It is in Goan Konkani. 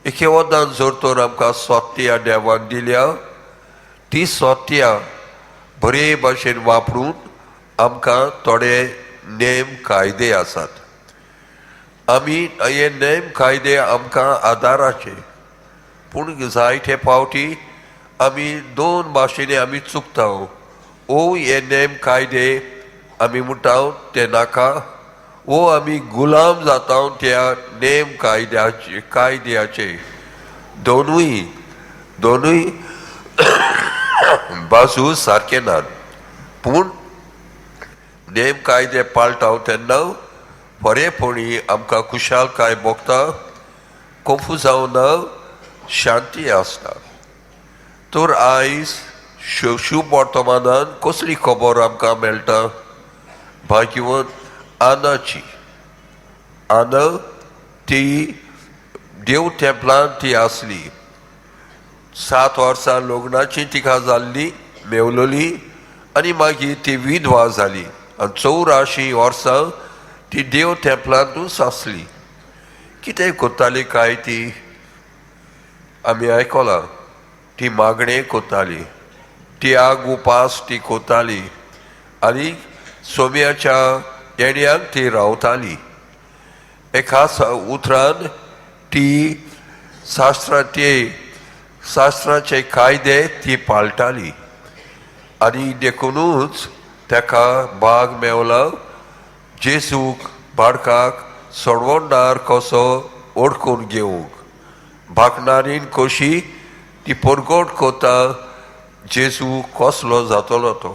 एके वरदान जर तर आमकां सोत्या देवान दिल्या, ती सोत्या बरे भाशेन वापरून आमकां थोडे नेम कायदे आसात. आमी हे नेम कायदे आमकां आदाराचे, पूण जायते फावटी आमी दोन भाशेनी आमी चुकता. ओ हे नेम कायदे आमी म्हणटा ते नाका, वो आमी गुलाम जाता त्या नेम कायद्याचे. दोनूय दोनूय बाजू सारके नात, पूण नेम कायदे पाळटा तेन्ना बरेपणी आमकां खुशालकाय भोगता, कोफुजांव ना, शांती आसता. तर आयज शुभ वर्तमानान कसली खबर आमकां मेळटा? भाग्यवंत आनाची. आना ती देव तेंपलान ती आसली. 7 वर्सां लग्नाची तिका जाल्ली मेवलोली आनी मागीर ती विधवा जाली आनी 84 वर्सां ती देव तेंपलांतूच आसली. कितें करताली काय ती? आमी आयकलां, ती मागणें करताली, त्याग उपास ती करताली आनी सोम्याच्या येण्याक ती रावताली. एका उतरान ती शास्त्राचे शास्त्राचे कायदे ती पाळटाली आनी देखुनूच ताका भाग मेवला जेजूक बाळकाक सोडवणदार कसो ओडकून घेवंक. भाकणारीन कशी ती परगट करता जेजू कसलो जातलो तो.